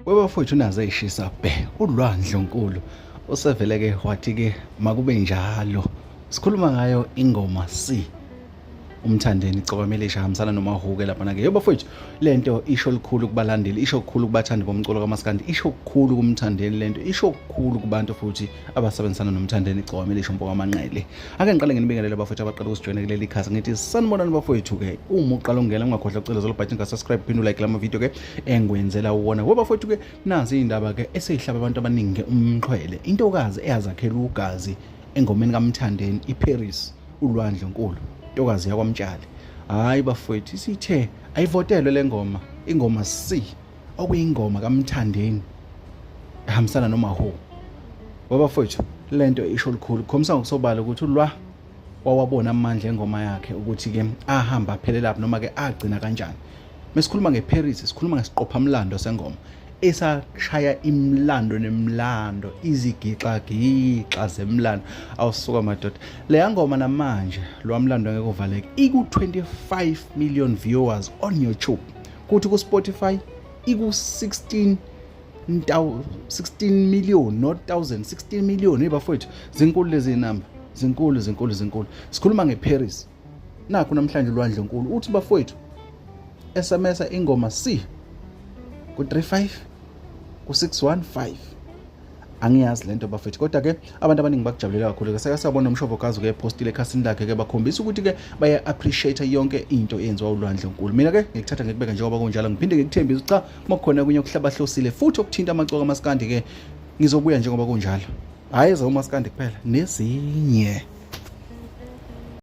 Webafowethu naze ishisa bhe ulwandle onkulu usevele ke wathi ke makube njalo sikhuluma ngayo ingoma C umthandeni icokame hambisana nomahuke lapha ke yebo bafowethu lento isho likhulu kubalandeli, isho kukhulu kubathandi bomculo kaMaskandi, isho kukhulu kumthandeni lento, isho kukhulu kubantu futhi abasebenzisana nomthandeni igcokama elisha umpoka amanqele. Ake ngiqale nginibingelele bafowethu abaqala ukusijoyina kuleli khasi, ngithi sanibonani bafowethu ke. Uma uqala ukungena ungakhohlwa ukucela zolo button ka subscribe, phinde ulike lama video ke engiwenzela wona. Ngoba bafowethu ke nazi izindaba ke eseyihlaba abantu abaningi umxhwele. Intokazi eyazakhela ugazi engomeni kaMthandeni iParis ulwandle nkulu, intokazi yakwaMtshali. Hayi bafowethu, isithe ayivotelwe le ngoma, ingoma C okuyingoma kaMthandeni ehambisana noMahu. Bafowethu lento isho lukhulu, kukhombisa ngokusobala ukuthi ulwa wawabona amandla engoma yakhe ukuthi ke ahamba aphelelaphi noma ke agcina kanjani. Mesikhuluma ngeParis sikhuluma ngesiqophamlando sengoma esashaya imlando nemlando, izigixa gixa zemlando. Awusuka madoda, leya ngoma namanje lwamlando ngeke uvaleke, iku 25 million viewers on YouTube, kuthi ku Spotify iku 16 16 million, not 1000, 16 million. Hey bafowethu, zinkulu lezi number, zinkulu zinkulu zinkulu. Sikhuluma ngeParis nakho namhlanje ulwandle nkulu uthi bafowethu SMS ingoma C ku 35 ku 615. Angiyazi lento bafethu, kodwa ke abantu abaningi bakujabulela kakhulu ke. Sake sabona umshovokazi ke postile ekhasini lakhe ke, bakhombisa ukuthi ke baya appreciate yonke into eyenziwa ulwandle nkulu. Mina ke ngikuthatha ngikubeka njengoba kunjalo, ngiphinde ngikuthembise cha makukhona kunye okuhlabahlosile futhi okuthinta amaciko amaskandi ke ngizobuya njengoba kunjalo, hhayi eza umaskandi kuphela nezinye.